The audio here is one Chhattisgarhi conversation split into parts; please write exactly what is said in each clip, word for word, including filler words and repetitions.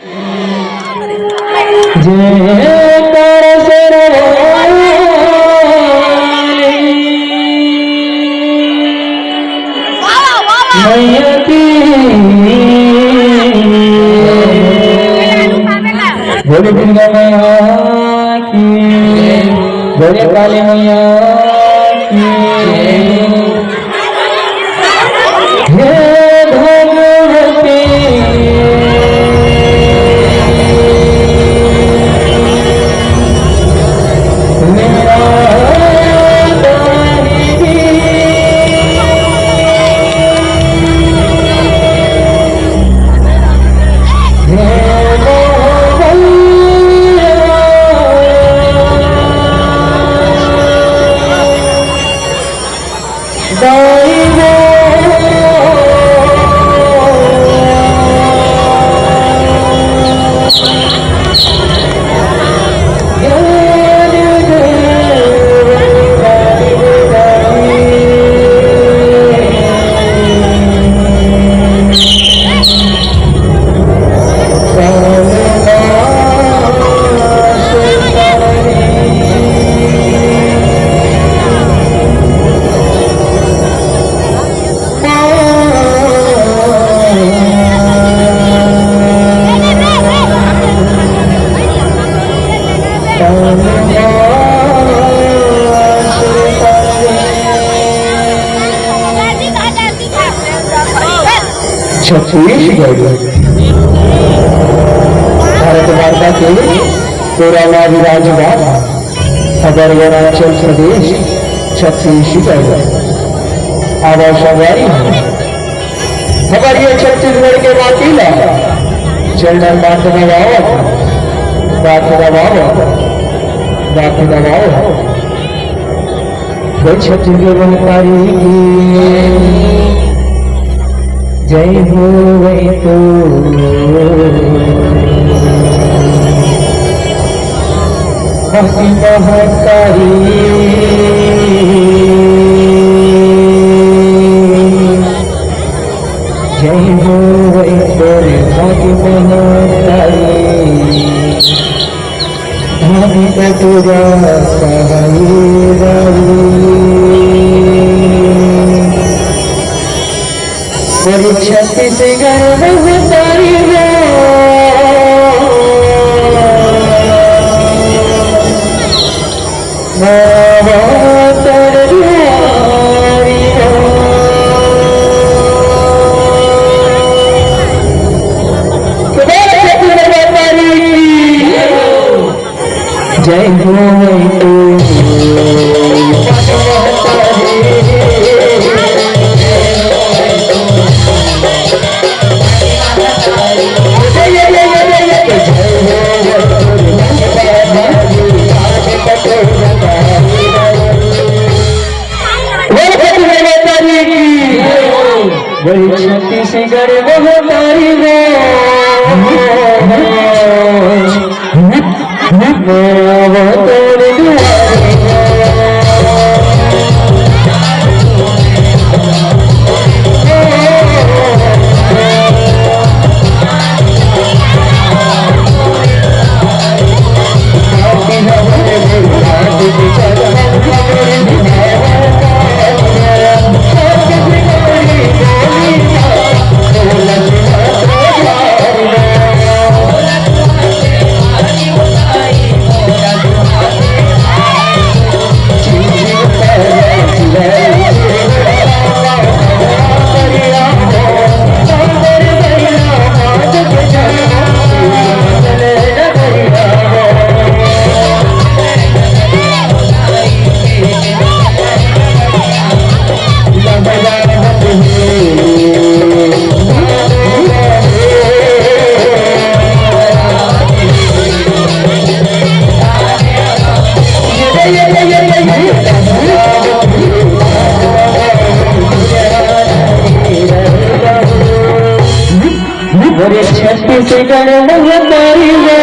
जय कर सरवानी मैया की। बोले दुर्गा मैया की, बोले काली मैया की। हे भगवती, मेरा छत्तीसगढ़ भारत माता के पुराना विराजमान अगर अरुणाचल प्रदेश छत्तीसगढ़ आवा संगवारी हो। हमर ये छत्तीसगढ़ के माटी ला चंदन माथ दबावत, माथ दबावत, माथ दबावत। जय छत्तीसगढ़ महतारी की, जय हो वही तो महती महतारी। जय हो वही तो महती महतारी। धन कटुरा कहई रवि। मोरी छत्तीसगढ़ महतारी रे। मावा तर दुआरी रे। छत्तीसगढ़ महतारी की। जय हो वही तो। बोल छत्तीसगढ़ महतारी की। वही छत्तीसगढ़ महतारी रे। मोरे छत्तीसगढ़ महतारी रे।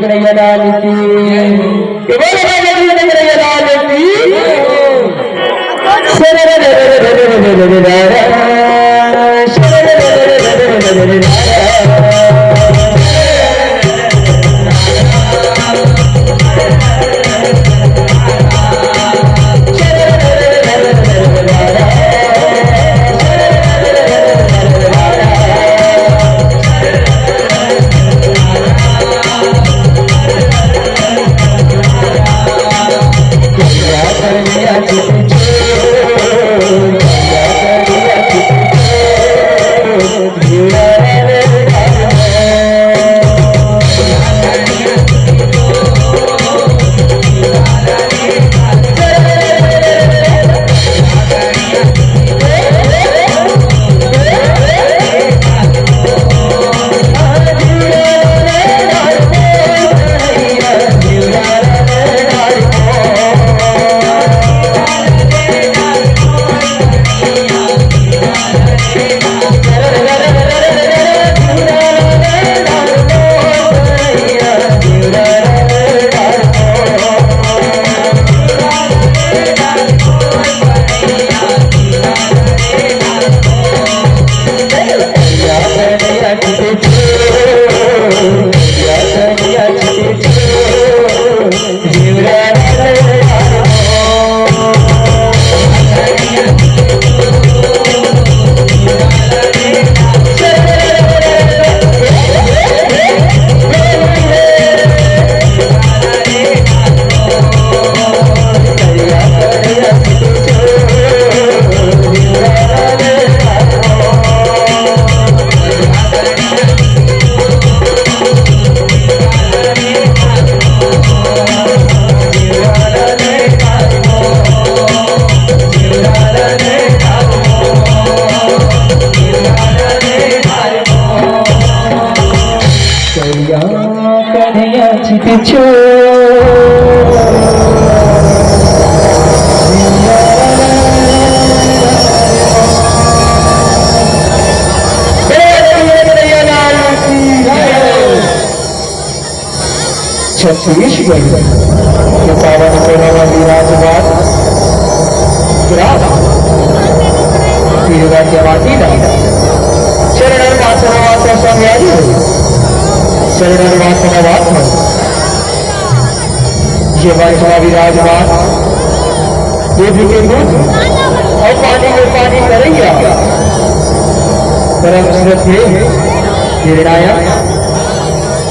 कन्हैया लाल की। ये बोलो बाबा जी, कन्हैया लाल की। कन्हैया चित चोर। छत्तीसगढ़ के पावन कोना म विराजमान ग्राम पीड़वा के माटी ला चरणन वासना वासना संग आयो। चरणन वासना वासना ये वर्ष म विराजमान बुद्ध के बुद्ध अउ पानी में पानी करइया परम श्रद्धेय निर्णायक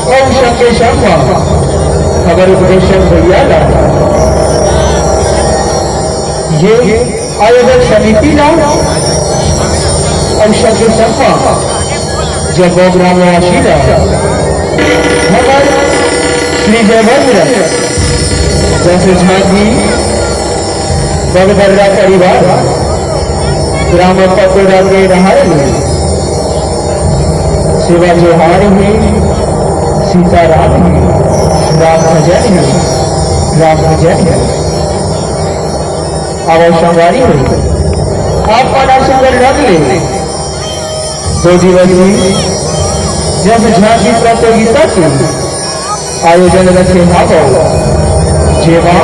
अउ संगे संग म हमर उपदेशक भैया ला, ये आयोजक समिति ला अउ संगे संग म जम्मो ग्रामवासी ला, हमर श्री जयवंत जैसे झांकी बगदर्रा परिवार ग्राम पकोड़ा के रहर में सेवा जोहार हे, सीताराम हे, राम भजन हे, राम भजन हे। आवो संगवारी हो, आप मन सुंदर रंग ले दो दिवसीय जस झांकी प्रतियोगिता के आयोजन रखे हवव, जेमा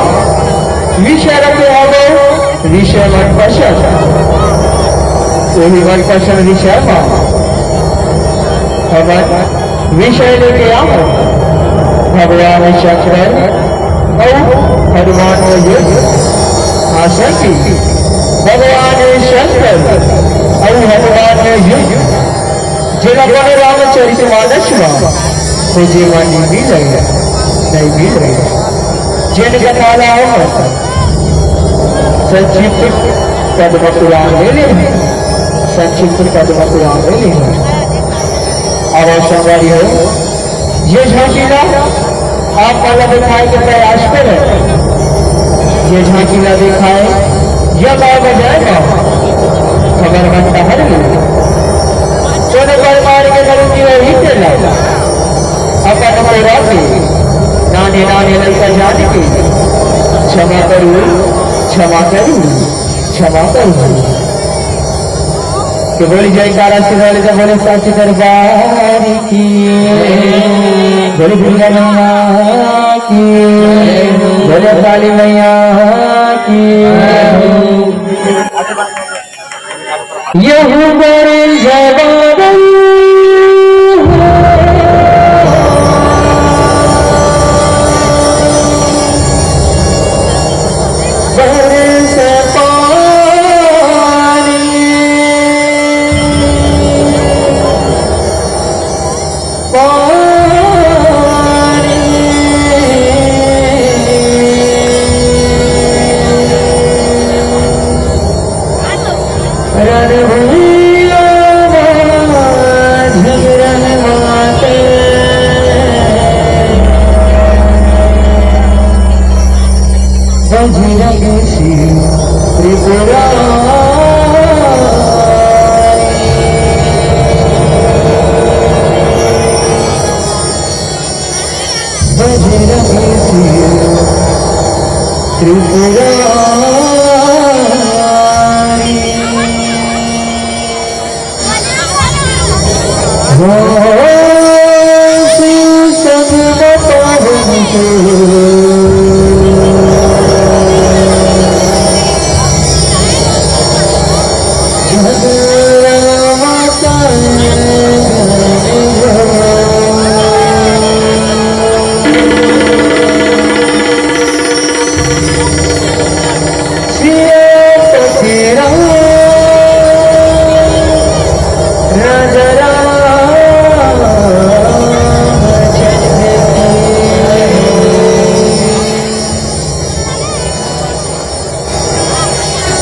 विषय रखे हवव विषय मनपसंद। वही मनपसंद विषय म हमन विषय लेके आवव भगवान शंकर अउ हनुमान युद्ध। आशा कि भगवान शंकर अउ हनुमान युद्ध जेला बने रामचरित मानस म खोजे म नइ मिले, नइ मिले। जेन कथा ला हमन संक्षिप्त पद्म पुराण ले ले हन, संक्षिप्त पद्म पुराण ले ले हन। अब संगवारी हो, ये झांकी ला आप मन ला देखाय के प्रयास करे। ये झांकी ला देखाय, ये गाय बजाय का खबर मन डहर ले। कोनो परमार के गलती होही तेला अपन मोरा के नाने नाने लइका जान के क्षमा करू, क्षमा करू, क्षमा करू। के बोली जयकारा से बोले तो बोले साची दरबार की। बोले दुर्गा मैया की, बोले काली मैया की। यहू बर जवान बरस पानी, पानी। रणभूमिया झगड़न माते बजरंग शिव त्रिपुरारी। बजरंग शिव त्रिपुरारी। हो शिव संग पावन के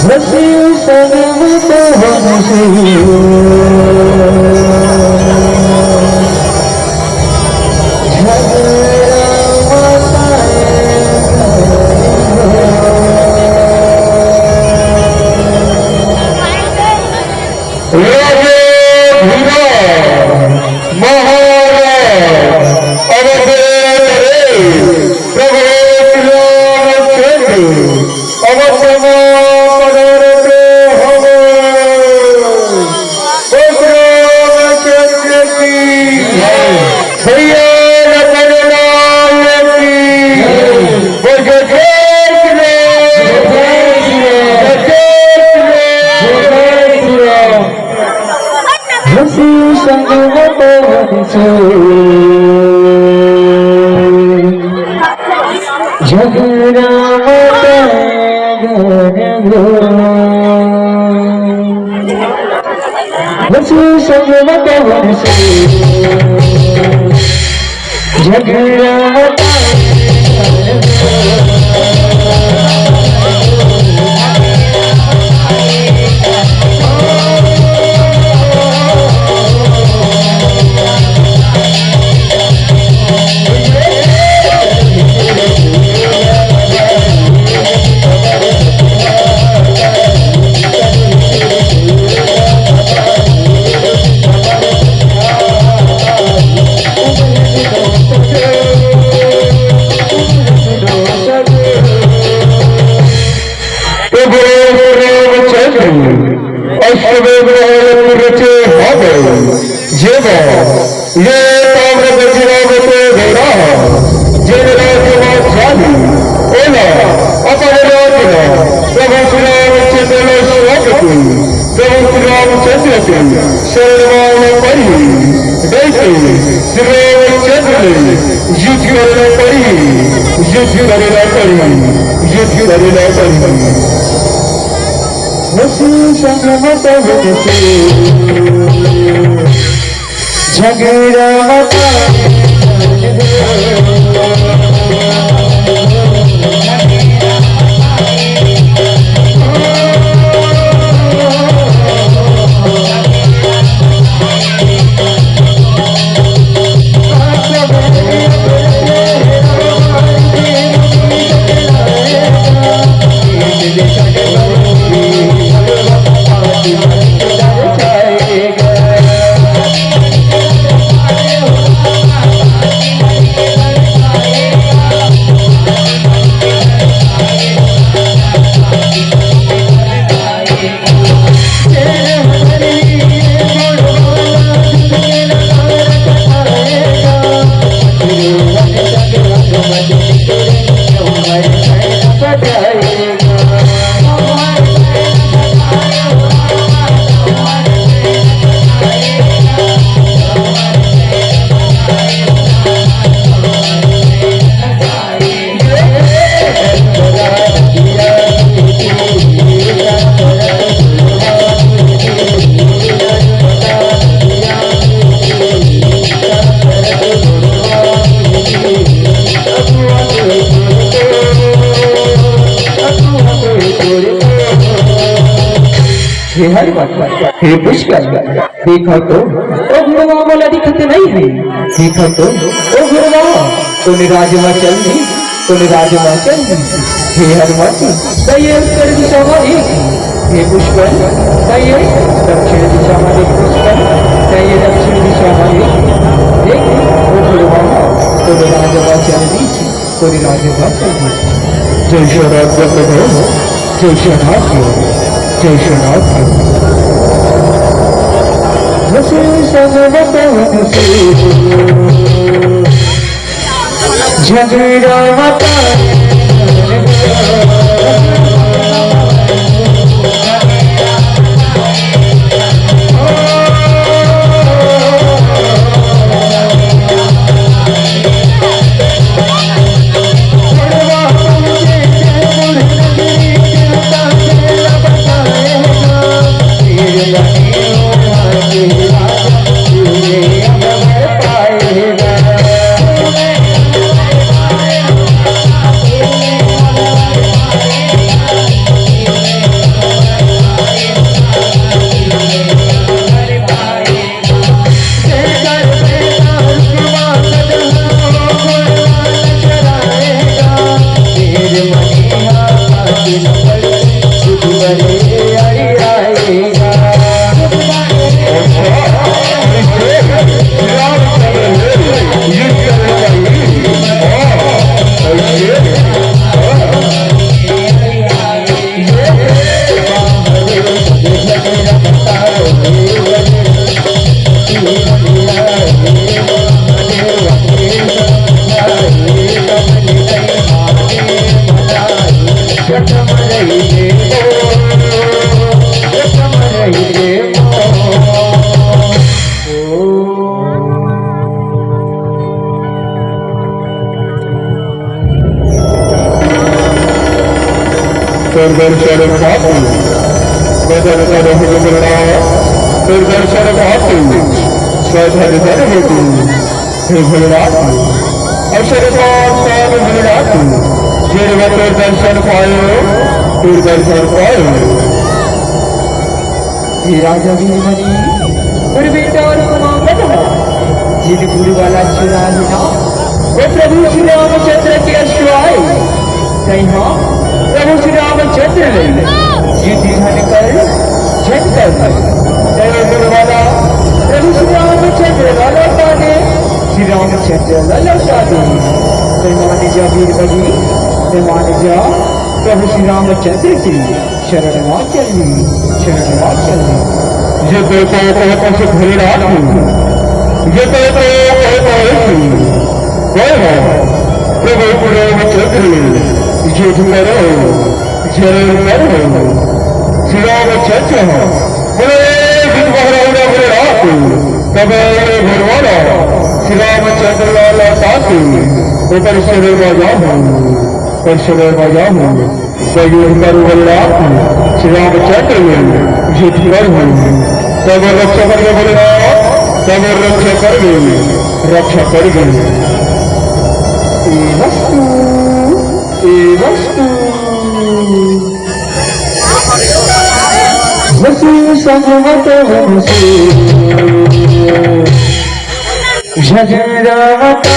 हंसी सनम तो हंसी। राजे धीरा महाराज अवतरे प्रभु श्री रामचंद्र अवतरण पधारते हवे। बोल रामचंद्र की। भैया लखन लाल की। बोल जय श्री राम। जय श्री राम। जय श्री राम। हंसी संग मत हंसो, झगड़ा मत करो। हंसी संग मत हंसो, झगड़ा मत प्रभु रामचंद्र अश्वमेध महल रचे हवे, जेमा ये ताम्रध्वज रावत बेरा जेन राज्य म जाही, ओला अपन राज्य म प्रभु श्री रामचंद्र ल सौंप के प्रभु श्री रामचंद्र के शरण म पड़ही। जैसे श्री रामचंद्र ले युद्ध करे ला पड़ही, युद्ध करे ला पड़ही, युद्ध करे ला पड़ही। हंसी संग मत हंसी, झगड़ा मत हे हरि, हे पुष्कर, देखव तो, ओ घुड़वा मोला दिखत नइ हे। देखव तो, ओ घुड़वा, तोने राज म चल दी, तोने राज म चल दी। हे हनुमंत, तैं उत्तर दिशा म एक, हे पुष्कर, तैं दक्षिण दिशा म एक, पुष्कर, तैं दक्षिण दिशा म एक। देख, ओ घुड़वा, तोने राज म चल दी। कोई राजे बात कर दी। जय श्री राम, जय श्री राम, जय श्री राम, जय श्री राम। हसी संग बताओ हसी। झगड़ा मत। तोर दर्शन पाके, बदन का रंग बदला, तोर दर्शन पाके, सधन धन हो तू, हे भोलेनाथ। अवसर पार पार भोलेनाथ, जेर तोर दर्शन पायो, तोर दर्शन पायो। हे राजा वीरमणि, गुरु बेटा अउ कुमार, जिन गुरु वाला चुरा हे ना, वो प्रभु श्री रामचंद्र के अश्व आय। तैं हा प्रभु श्री रामचंद्र ले युद्ध झन कर, झन कर। तैं गुरु वाला प्रभु श्री रामचंद्र ला लौटा दे, श्री रामचंद्र ला लौटा दे। तैं मान जा वीरमणि, तैं मान जा, प्रभु श्री रामचंद्र की शरण मा चली, शरण मा चली। ये तो, तो कहत अस भोलेनाथ, ये तो, तो कहत अस। कहे हो, प्रभु रामचंद्र, युद्ध करो, जरूर करो। श्री रामचंद्र हो, बोले, युद्ध महाराज भोलेनाथ, तब भगवान श्री रामचंद्र लाला साथी, ऊपर शरण मा जाओ, ऊपर शरण मा जाओ। जय गुरु करुणा श्री रामचंद्र में युद्ध कर हुए। तब रक्षा करबे बोले राम, तब रक्षा करबे, रक्षा करबे। ए वस्तु, ए वस्तु। वसु संग मत वसु। झगड़ा मत।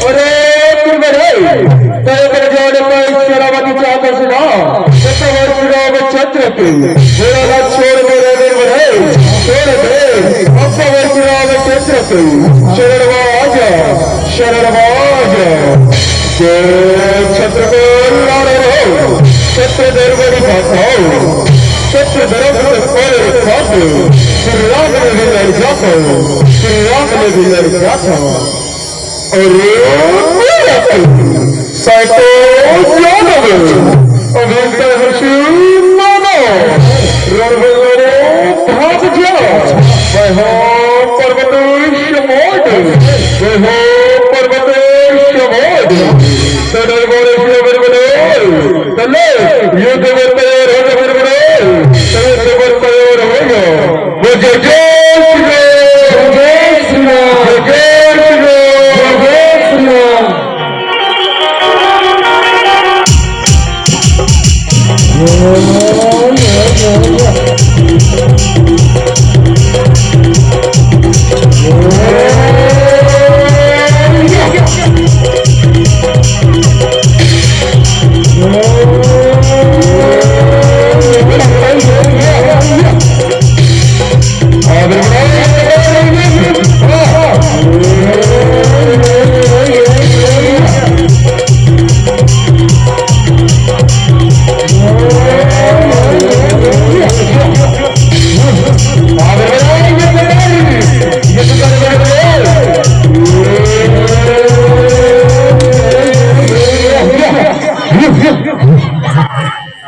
अरे, कुल बधाई। तेरे पर जाने पर शराबती चाहता सुना। सत्ता वर्ष रामचंद्र के। मेरा लाल छोड़ मेरे दिल बधाई। छोड़ दे। सत्ता वर्ष रामचंद्र के। शरण आजा, शरण आजा। जय छत्रपति लाल रहो। छत्र दरबारी भाषाओं। छत्र धर्म से परे खाते। श्री राम ने भी लड़ जाता। श्री राम ने भी लड़ जाता। अरे, साइको यादव, अभी तक हसी मानो, रणबीर भाग जा, वह पर्वतेश मोट, वह पर्वतेश मोट, सदर गोरेश बिरबल, तले, युद्ध में तैयार हो बिरबल, तले से तैयार हो गया। बोल जय जय श्री राम। जय जय श्री राम। जय जय श्री राम। जय जय श्री राम।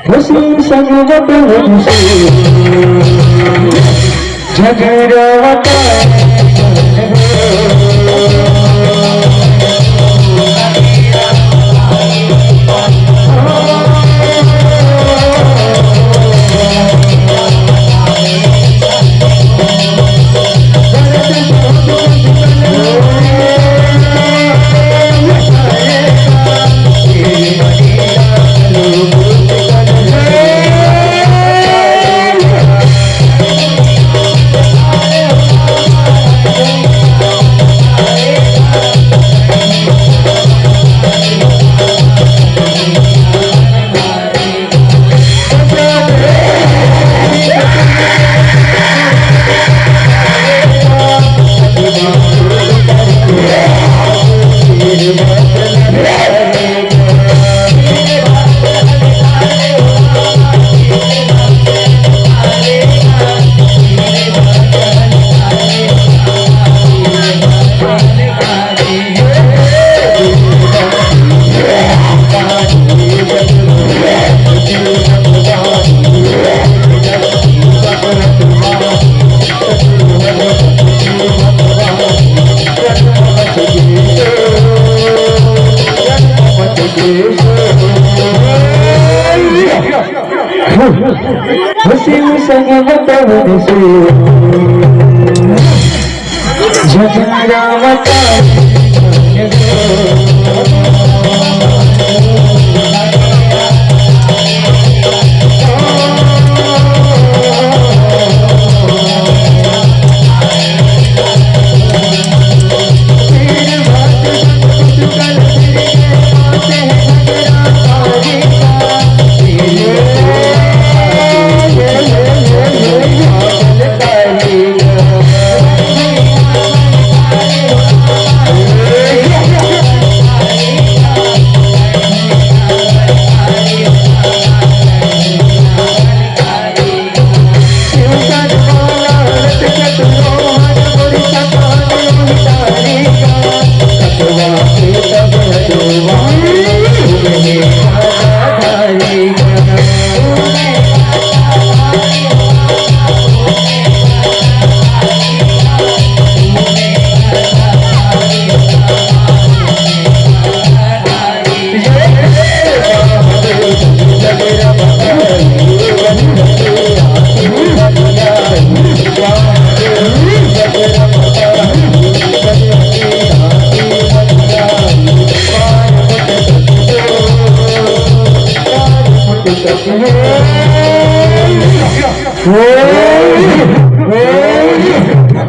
खुशी संग वतन से झगड़ा वतन। खुशी संग बताओ खुशी। झगड़ा मचा।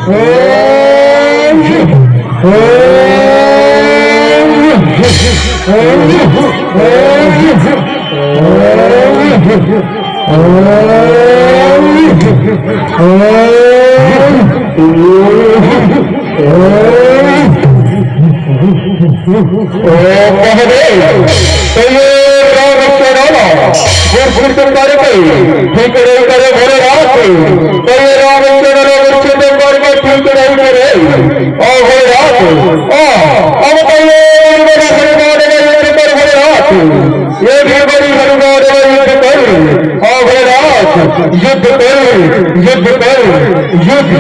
ओ कह दे, तो ये राम चढ़ावा, गुरपुर के पार पे, ठीक रे करे भोलेनाथ। तो ये राम चढ़ावा, गुरपुर के पार पे, ठीक रे करे। ओ भोलेनाथ, आ, अब तो ये बड़ी हनुमान ने युद्ध कर भोलेनाथ। ये भी बड़ी हनुमान ने युद्ध कर। ओ भोलेनाथ, युद्ध कर, युद्ध कर, युद्ध।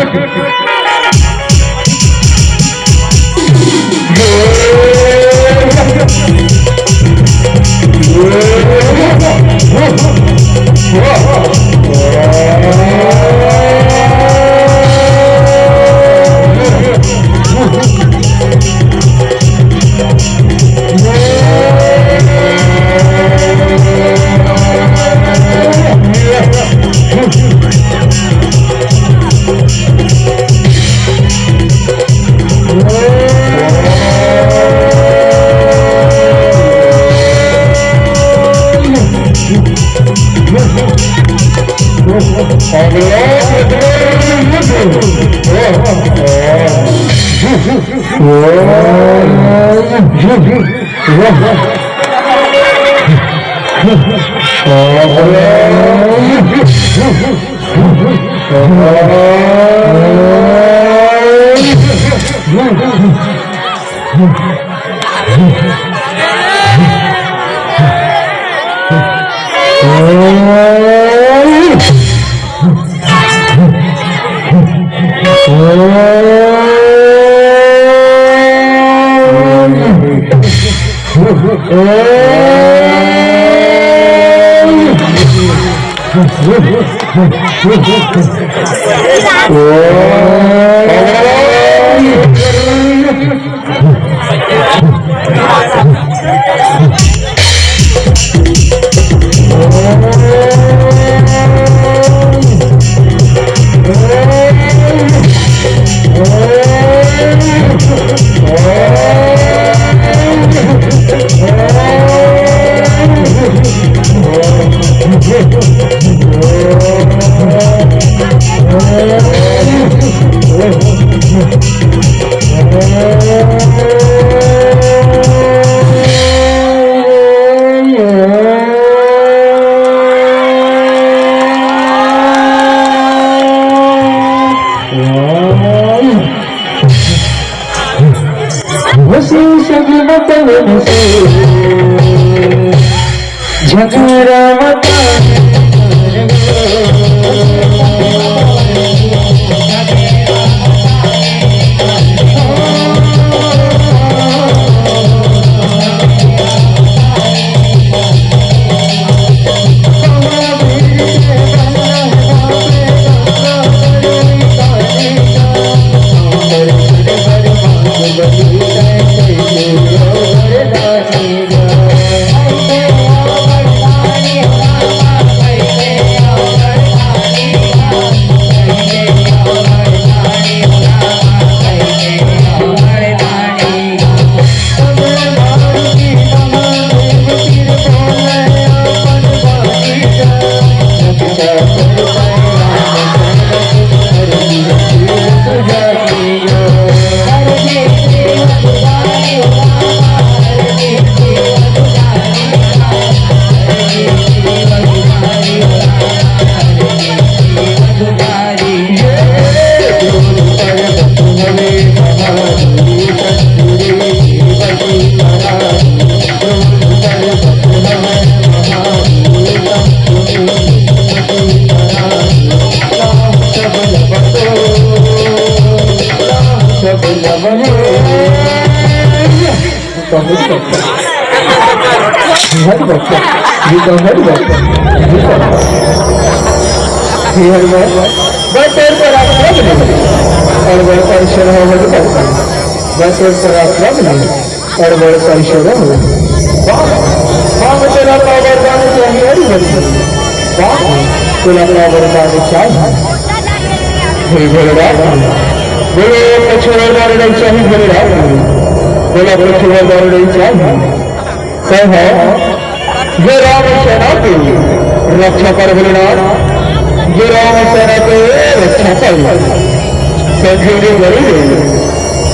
झगड़ा मत। बड़ तोर पर आक्रमण, अड़बड़ पर शरह हो, बड़ तोर पर आक्रमण, अड़बड़ पर शरह हो। वाह, वाह, तेरा का वरदान चाहिए, अरे बड़ी। वाह, तेरा का वरदान चाहिए। हे भोलेनाथ, बोलो, पछुआ दारू नहीं चाहिए भोलेनाथ। बोलो, पछुआ दारू नहीं चाहिए। कहो, ये राम सेना के रक्षा कर भोलेनाथ, ये राम सेना के रक्षा कर। संजीवनी गरी दे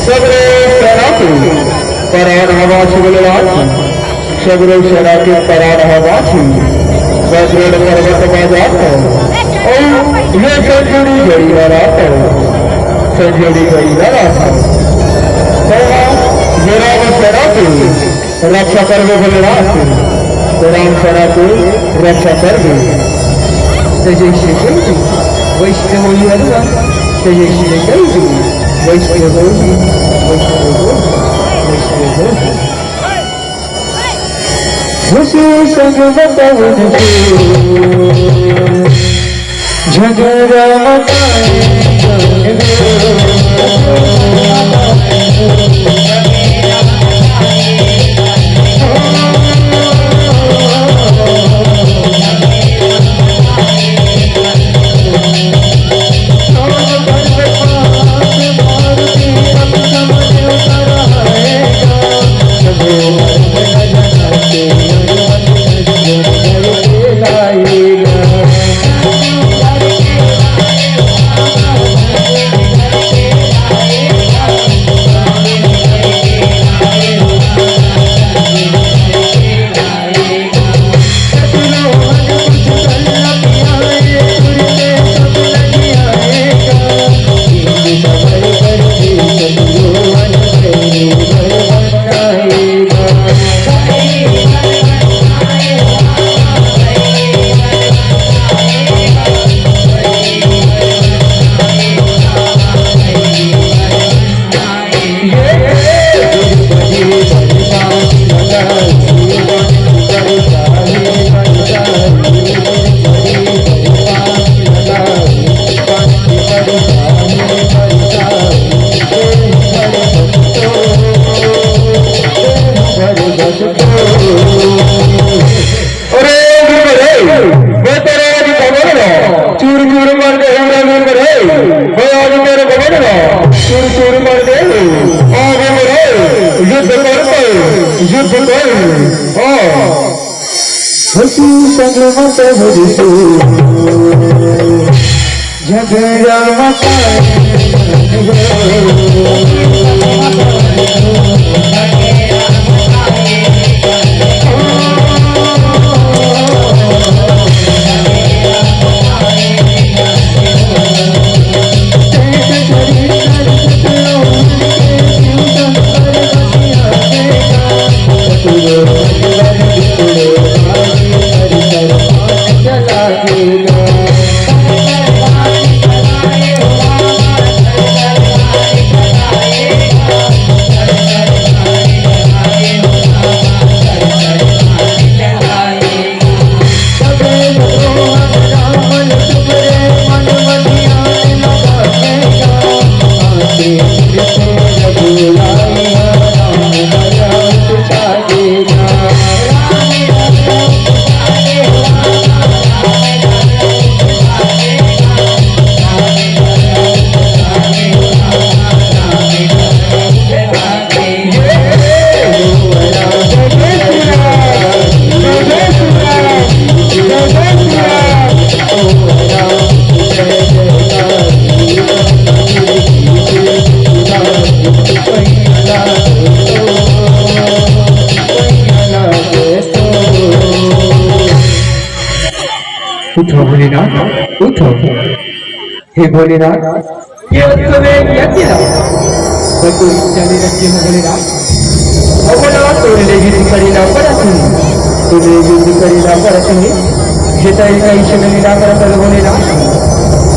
सगरे सेना के परान हवा भोलेनाथ। सगरो सेना के परान ह बाँची। बजरंग पर्वत बाजात हो, अउ ये संजीवनी गरी बारात हो, संजीवनी गरी बारात हो। तो ये राम सेना के रक्षा करबे भोलेनाथ, तो राम सेना के रक्षा करबे। तो जैसे कही वैसे होई हलवा, तो जैसे कही वैसे होई, वैसे होई, वैसे होई। खुशी संग बतावन के झगड़ा मचाए। अरे वीर रे, मैं तेरे आज भगवान ना, चूर चूर मार के हमरा वीर रे, मैं आज तेरे भगवान ना, चूर चूर मार के, आ वीर रे, युद्ध कर, युद्ध कर, आ। हसी संग मत हो जिसू। झगड़ा मचाए। उठो भोलेनाथ, उठो। हे भोलेनाथ, ये उत्सव एक यज्ञ ला। मैं तो चले रखे हो भोलेनाथ। अब बोला, तोरे ले युद्ध करी ना परत नहीं, तोरे ले युद्ध करी ना परत नहीं। ये तो एक ऐसे लीला करत है भोलेनाथ,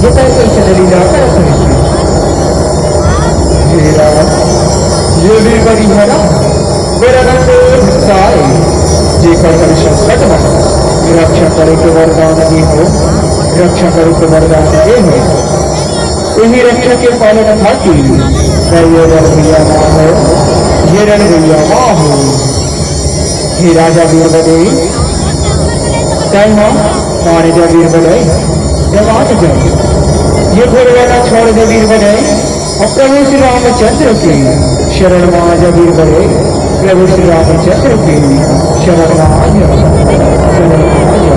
ये तो एक ऐसे लीला करत है। हे राम, ये भी बड़ी है ना। मेरा नाम तो हिस्सा है, जेकर कर संकट में रक्षा करे के वरदान दे हो, रक्षा करे के वरदान दे हो। इही रक्षा के पालन खातिर मैं ये रण भैया माँ हो, ये रण भैया माँ हो। हे राजा वीर बदे, तय हो मान जा वीर बदे, जवान जा। ये घोड़वा ना छोड़ दे वीर बदे, प्रभु श्री रामचंद्र के शरण मा आजा वीर बड़े, प्रभु श्री रामचंद्र के शरण मा आजा, शरण मा आजा।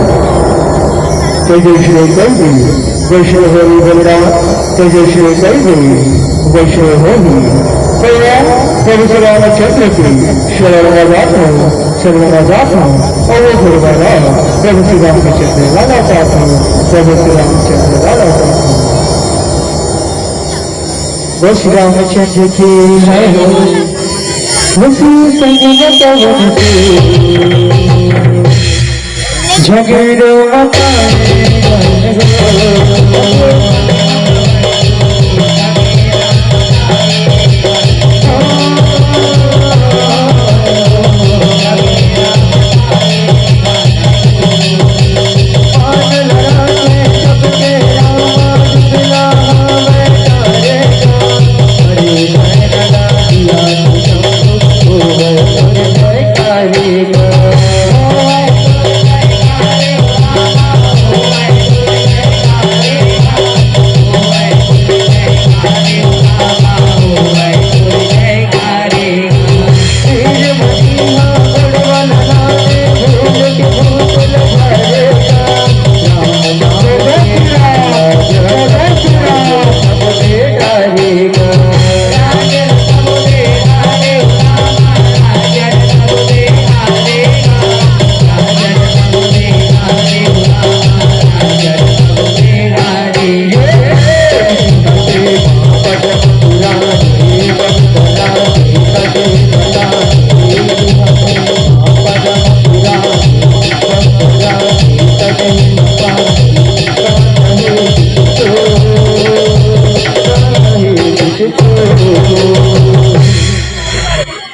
तेजस्वी कई दे वैष्णव होई बलराम, तेजस्वी कई दे वैष्णव होई। भैया, प्रभु श्री रामचंद्र के शरण मा जात हूँ, शरण मा जात हूँ, और वो गुरु बाबा, प्रभु श्री रामचंद्र लाला जात हूँ, प्रभु श्री रामचंद्र लाला जात हूँ। बस रामचंद्र की जय हो। खुशी संग पवन से झगड़ो मचाए।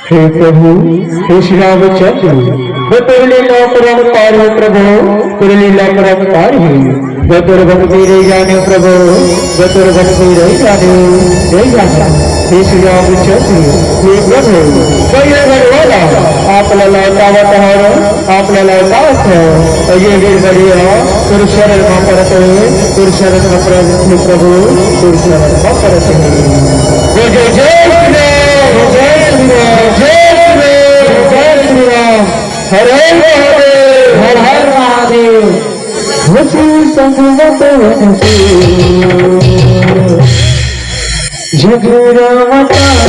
हे प्रभु, हे श्री रामचंद्र, वो तोर लीला अपरंपार हे प्रभु, तोर लीला अपरंपार हे। वो तोर भक्ति रे जाने प्रभु, वो तोर भक्ति रे जाने, रे जाने। हे श्री रामचंद्र, हे प्रभु, कई घट वाला, आप ललाटावत हर, आप ललाटावत हर, और ये वीर बलिया, तोर शरण मा परत हे, तोर शरण मा परत हे प्रभु, तोर शरण मा परत हे। जय जय श्री राम, जय श्री राम, जय श्री राम, जय श्री राम। हर हर महादेव, हर हर महादेव। खुशी संग पवन से झगड़ा मचाए।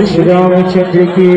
श्री रामचंद्र की